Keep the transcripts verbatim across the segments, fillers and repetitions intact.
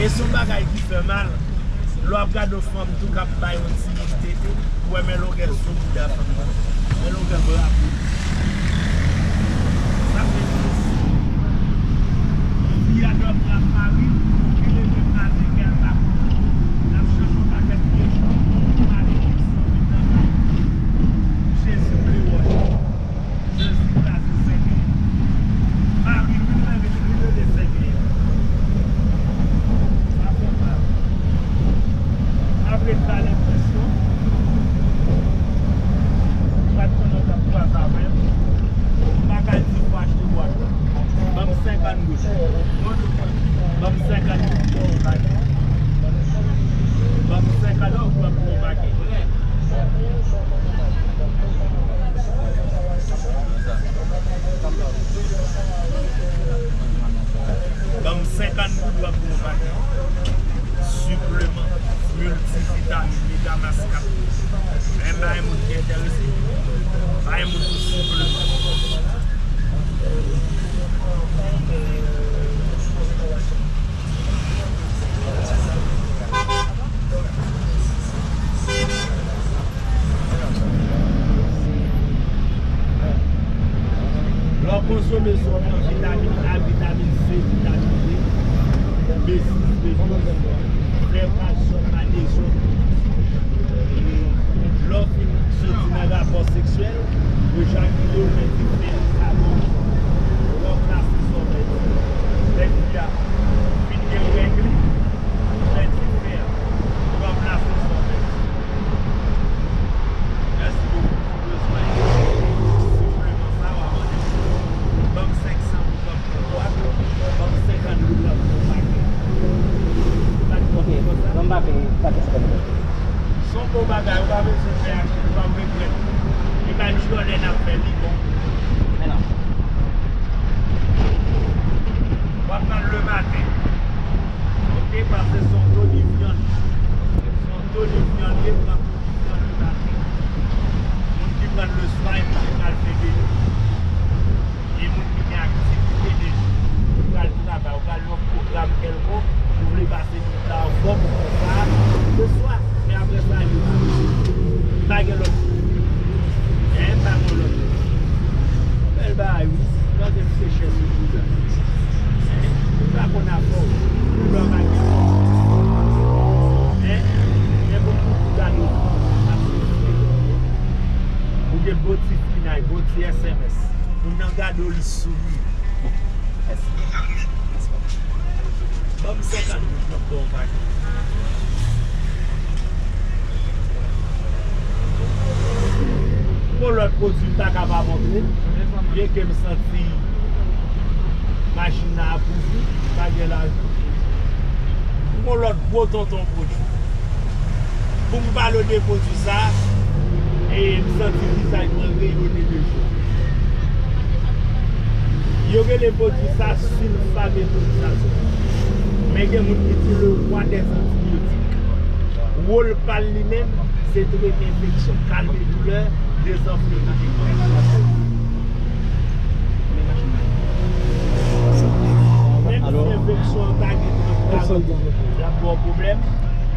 E se yon bagay ki fè mal. Lè w ap gade yon fanm tou k ap bay yon ti bout tete, ou wè men longè zo bouda fanm nan. Men longè bra pou li. Sa fè tris. Fi a dòmi ak mari l, li leve maten, gen l pa konn. L ap chèche yon pakèt pye cho, pou ale Jezi ple wòch. Jezi kraze sèkèy. Mari l, li rele, li rele sèkèy. Sa fè mal. M ap ret ba l enpresyon. M pa t konnen w t ap kwaze avè m. M pa ka di fò achte bwat la. Ban m senkant goud. Ban m senkant goud pou yon pakèt. Ban m senkant goud pou yon pakèt. Ban m senkant goud w ap pran yon pakèt. Sipleman, miltivitamin, mega maskap. Men bay moun ki enterese. Bay moun pou sipleman. Lè w konsome sa, w pran vitamin A, vitamin C, vitamin D, B sis, B douz, fè kalsyòm, magnezyòm. Lè w fin soti nan rapò seksyèl, yo ejakile, yo pèdi fè, sa bon. Lè w plase sòmèy, lè fi a fin gen règ li, pèdi fè, ranplase sòmèy. Mèsi bokou. Ou bezwen sipleman sa, w a mande m. Ban m senk san goud, w ap pran bwat. Ban m senkant goud, w ap pran pakèt. Ou pa t konn konsa? Non, m pa peye pakèt senkant goud. Se yon bon bagay, ou pa bezwen fè aksyon, ou p ap regrèt. E pa yon jòlè n ap fè li bon. Men non. W ap pran l lematen. Oke, paske se yon toni vyann. Se yon toni vyann, li pran toni vyann lematen. Moun ki pran l leswa, e moun ki pral fè deje. E moun ki gen aktivite deje. Ou pral travay, ou pral nan pwogram kèlkonk, ou vle pase tout la anfòm, ou fè sa, leswa. Men apre sa, li pa gen lòt. Hein, pa gen lòt. Bèl bagay, wi. Lòt se chèch sou bouda. Hein? Ou pa konn afè w. Ou pa gen kò. Hein? Men pou tout bouda nou, n ap sou fè. Ou gen bon ti finay, bon ti S M S. Moun nan gade w, li souri. Mèsi. Mèsi, papa. Ban m senkant goud, m ap ba w yon pakèt. Gon lòt pwodui m ta ka pa montre, byenke m santi machin nan ap ouvri, pa gen lajan. Gon lòt gwo tonton pwodui. Pou m pale w de pwodui sa, e m santi vizaj mwen reyone de jwa. Yo rele pwodui sa silfametwonazòl. Men gen moun ki di le roi des antibiotiques. Wòl pa l li menm, se trete enfeksyon, kalme doulè, dezanfle. Menm si enfeksyon an pa gen trant, karant jou, l ap ba w pwoblèm,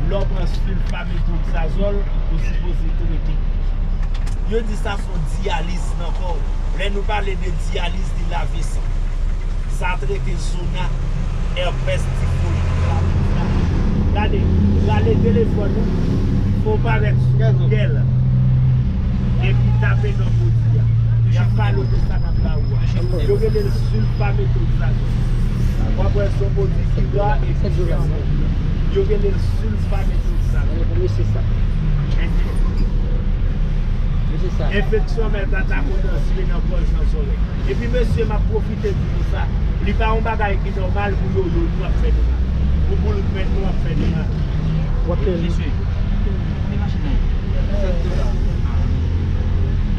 lè w pran silfametwonazòl, ou sipoze trete. Yo di sa se yon dyaliz nan kò w. Lè nou pale de dyaliz, li lave san. Sa trete zona, èpès, tifoli, klamidya. Gade, rale telefòn ou, fè w parèt sou Google, epi tape non pwodui a. Y ap pale w de sa n ap ba ou a. Yo rele l silfametwonazòl. W ap wè se yon pwodui ki ra e ki chè anpil. Yo rele l silfametwonazòl. Mesye sa. Mesye sa. Enfeksyon mèt la ta konn antre nan gòj, nan zòrèy. Epi mesye, m ap pwofite di nou sa, li pa yon bagay ki nòmal pou yoyo nou ap fè nou la. Pou boul krèt nou ap fè nou la. W ap fè li. Mesye, men machin nan ye.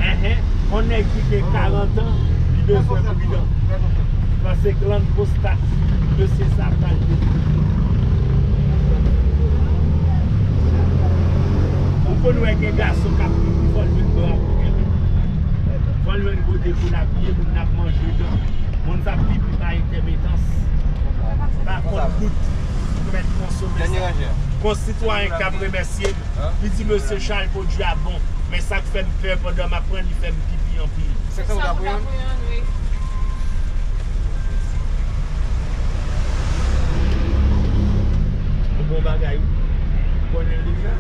Enhen, yon nèg ki gen karant an, li bezwen pridan. Paske glann pwostat mesye sa pral detwi. Ou konn wè gen gason k ap pipi, fò l jwenn bra pou kenbe. Fò l jwenn kote pou l apiye, moun nan ap manje dan. Moun sa ap pipi pa entèmetans. Pa kont gout. Dènye ranje a. Konsitwayen k ap remèsye m, li di, "Mesye Charles, pwodui a bon, men sa k fè m pè pandan m ap pran li fè m pipi anpil." Sèk sa w ta pou yonn? Yon bon bagay, wi. Ou konnen l deja.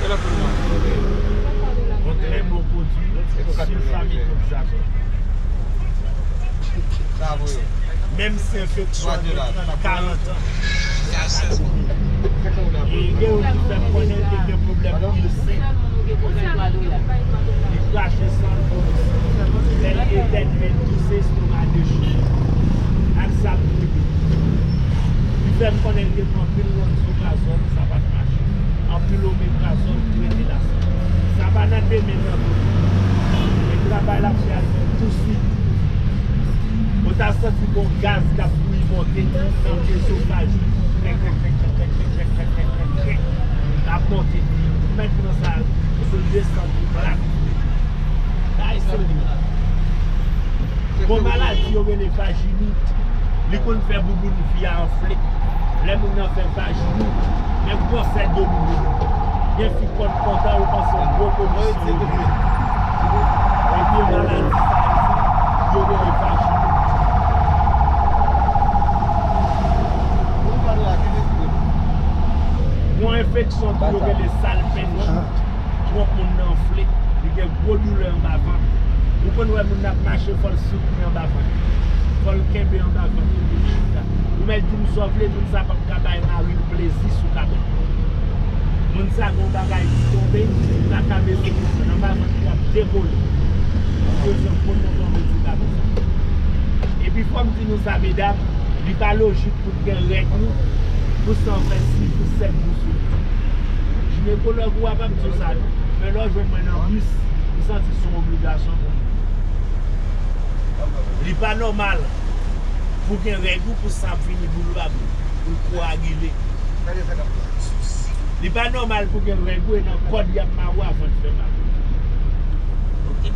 E lòt pou nou manje? Yon trè bon pwodui, sulfamide oxazole. Menm si enfeksyon an te trant, karant an, e gen youn ki fè m konnen l te gen pwoblèm irinsent. Li krache san l pou irinsent. Lè l etène, l touse, estoma dechire. Ak sa m trete. Li fè m konnen l te pran anpil randomeprazole, sa pa t mache. Anpil omeprazole, trete la. Sa pa nan demen nan tou. Men travay l ap fè a, l fè tou swit. Ou ta santi gon gaz k ap bouyi monte nan ezofaj ou. Krèk, krèk, krèk. L ap monte. Ou mèt pran sa, ou desann, ou plat. Bagay serye. Gon maladi yo rele vajinit. Li konn fè bouboun fi a anfle. Lè moun nan fè vajinit, men gwosè do bouboun. Gen fi k konn kontan, yo panse yon gwo kondisyon yo genyen. Ebyen, maladi sa yo, yo rele vajinit. Yon enfeksyon tou yo rele salpennit. Twonp moun nan anfle, li gen gwo doulè anba vant. Ou konn wè moun nan ap mache, fò l soutni anba vant li. Fò l kenbe anba vant li pou l chita. Ou mèt di m sa w vle, moun sa p ap ka bay mari l plezi sou kabèt. Moun sa gen yon bagay ki tonbe, li pa ka mete anba vant li ap dekole. Ou bezwen konn yon bon medikaman sa. Epi fò m di nou sa, medam, li pa lojik pou gen règ ou pou san fè sis pou sèt jou sou li. Jinekològ ou a p ap di w sa non. Men lè w jwenn mwen nan bis, m santi se yon obligasyon pou mwen. Li pa nòmal pou gen règ ou pou san ap vini boul pa boul, pou l koagile. Li pa nòmal pou gen règ ou e nan kòd y ap mare w a vant fè mal. Ok.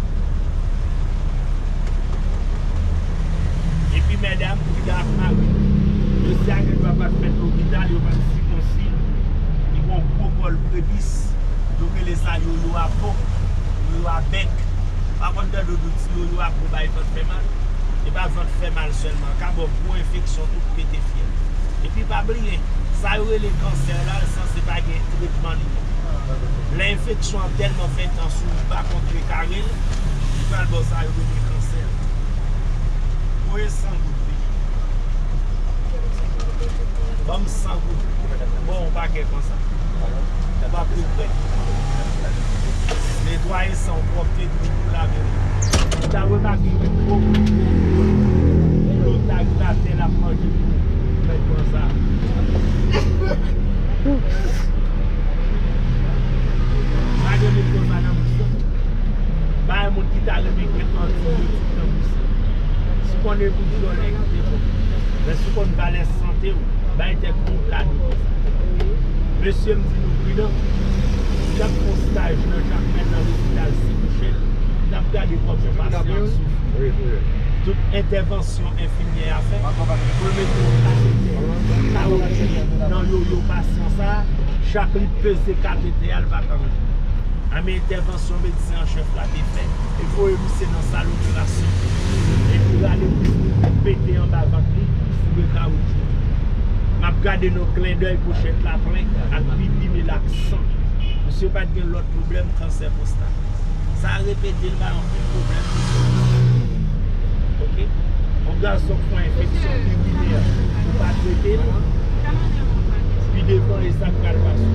Epi medam, piga ak mari. Mesye a gen dwa pa t fèt lopital, yo pa t sikonsi. Li gon gwo kòl prepis. Yo rele sa yoyo a po, yoyo a bèk. Pa konn tande yo di yoyo a po bay vant fè mal. E pa vant fè mal sèlman, ka ba w gwo enfeksyon tou, pete fyèl. Epi pa bliye, sa yo rele kansè la, l sanse pa gen tretman li menm. Lè enfeksyon an tèlman fè tan sou ou pa kontrekare l, li pral ba w sa yo rele kansè. Voye san goud li. Ban m san goud. Bon, yon pakèt konsa. Ou pa pi prè. Netwaye san w, pwòpte twou pou lave l. Ou ta remake yon gwo kout dlo ta gratè l ap manje pou ou. Mèt pran sa. Pa gen moun konsa nan bouch lan. Bay moun ki ta renmen gen antibiyotik nan bouch lan. Si w konnen pou dyòlè ki te bon. Men si w konn valè sante w, bay tèt ou yon kado konsa. Mesye, m di nou pridan. M t ap fè yon staj nan Jakmèl nan lopital Sikouchèl. M t ap gade kòman pasyan ap soufri. Tout entèvansyon enfimyè a fè pou l mete yon katetè kawoutchou nan yoyo pasyan sa a. Chak li peze katetè a, l pa ka anyen. Anben entèvansyon medsen an chèf la te fè, e voye misye nan sal operasyon. Epi rale plis pou pete anba vant li, foure kawoutchou. M ap gade nan klendèy pochèt la plen ak pipi, men l ak san. Misye pa t gen lòt pwoblèm, kansè pwostat. Sa repete, l bay anpil pwoblèm. Ok? Yon gason k fè enfeksyon irinè, ou pa trete l, pi devan e sa k pral pase.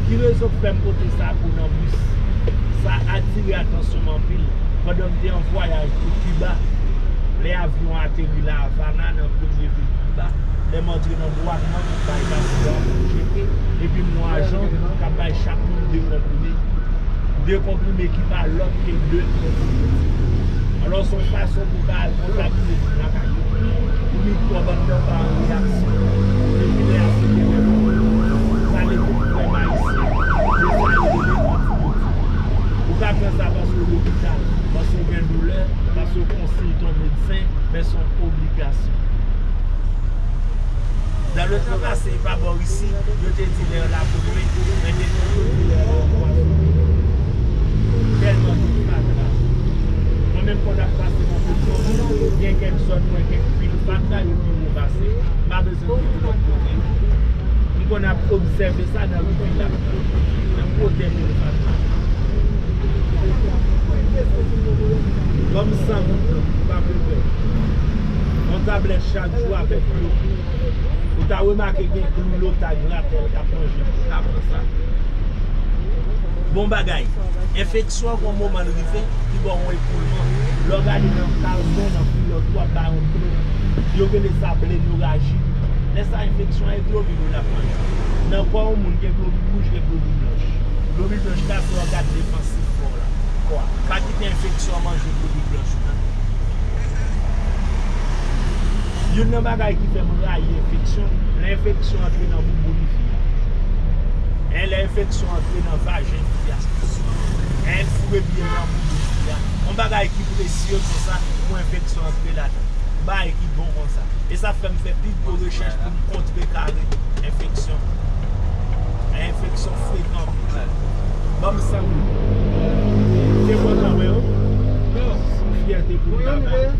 Ki rezon k fè m pote sa pou nan bis? Sa atire atansyon m anpil. Pandan m te an vwayaj pou Kiba, lè avyon an ateri La Avana nan premye vil Kiba, lè m antre nan bwat lan, m bay paspò a pou m tcheke, epi m wè ajan k ap bay chak moun de konprime. De konprime ki pa lòt ke de antibiyotik. Alò, se yon fason pou w ka al kontamine moun lakay ou. Pou mikwòb anndan pa an reyaksyon. Epi lè a se te wè moun, sa leve pou frè m ayisyen. Men sa yo rele antibiyotik. Ou ka pran sa paske w lopital, paske w gen doulè, paske w konsilte yon medsen, men se yon obligasyon. Nan letan pase, pa bò isi, yo te di lè yo la pou lwe, men te toujou di lè yo la pou pwason. Tèlman gen fatra. Mwen menm, konn ap pase nan Petwòl, gen kèk zòn mwen gen pil fatra, yo pi wo pase. M pa bezwen di ki lòt kote. M konn ap obsève sa nan riviy la, nan kote pil fatra. Ban m san goud, non, ou pa bezwen. Yon tablèt chak jou avèk dlo. Ou ta remake gen klou lotay gratèl k ap manje, ou ta pran sa. Bon bagay. Enfeksyon an gon moman l rive, li ba w yon ekoulman. Lè w gade nan kalson, nan kilòt, w ap bay yon dlo. Yo rele sa blenoraji. Lè sa enfeksyon an e globil ou l ap manje. Nan kò yon moun gen globil wouj, gen globil blanch. Globil blanch la se ògàn defansif kò w la. Kò a. Pa kite enfeksyon an manje globil blanch ou nan. Youn nan bagay ki fè m rayi enfeksyon, lè enfeksyon antre nan bouboun fi a. En, lè enfeksyon antre nan vajen fi a. En, l foure pye l nan bouboun fi a. Yon bagay ki presye konsa pou enfeksyon antre ladan. Bagay ki bon konsa. E sa fè m fè pi gwo rechèch pou m kontrekare enfeksyon. Enfeksyon frekan. Ban m san goud. Te kontan, wi. Yon fyète pou travay.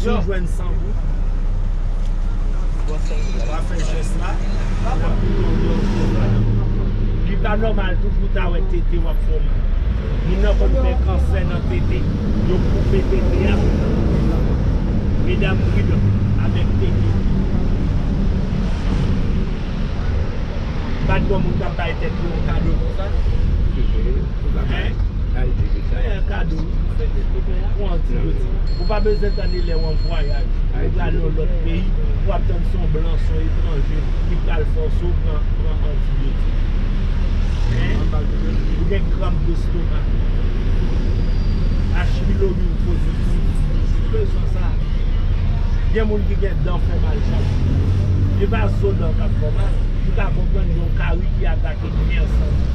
Si w jwenn san goud, w a fè jès la. Li pa nòmal tou pou w ta wè tete w ap fè w mal. Moun nan konn fè kansè nan tete. Yo koupe tete a. Medam, pridan avèk tete. Pa t gon moun k ap bay tèt li yon kado konsa. Hein? Fè yon kado, wi. Pran antibiyotik. Ou pa bezwen tann lè w an vwayaj. Ou pral nan lòt peyi, w ap tann se yon blan, se yon etranje ki pral fòse w pran, pran antibiyotik. Hein? Ou gen kranp destomak. H pylori w pozitif. Ou bezwen sa. Gen moun ki gen dan fè mal chak jou. E pa zo dan k ap fè w mal. Ou ka konprann yon kari ki atake nè santi.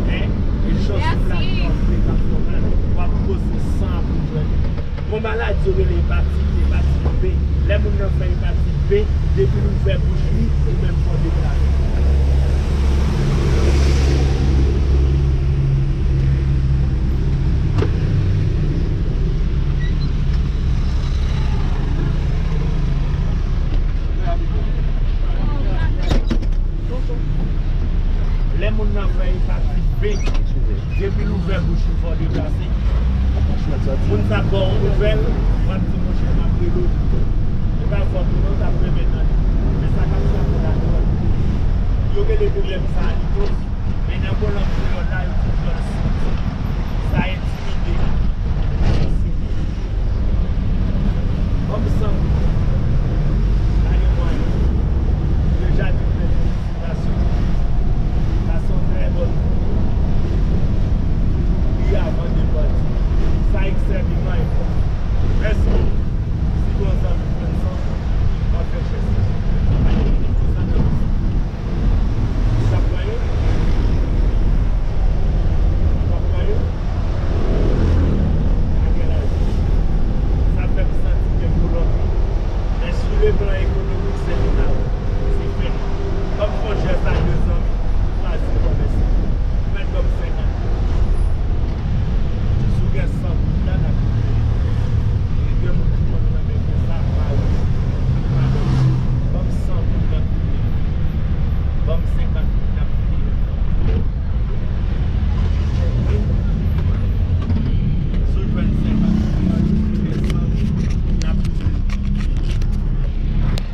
Hein? E chans ou la ki anfle k ap fè w mal. W ap poze san pou jwenn. Gon maladi yo rele epatit, epatit B. Lè moun nan fè epatit B, depi l ouvè bouch li, ou menm fò deplase.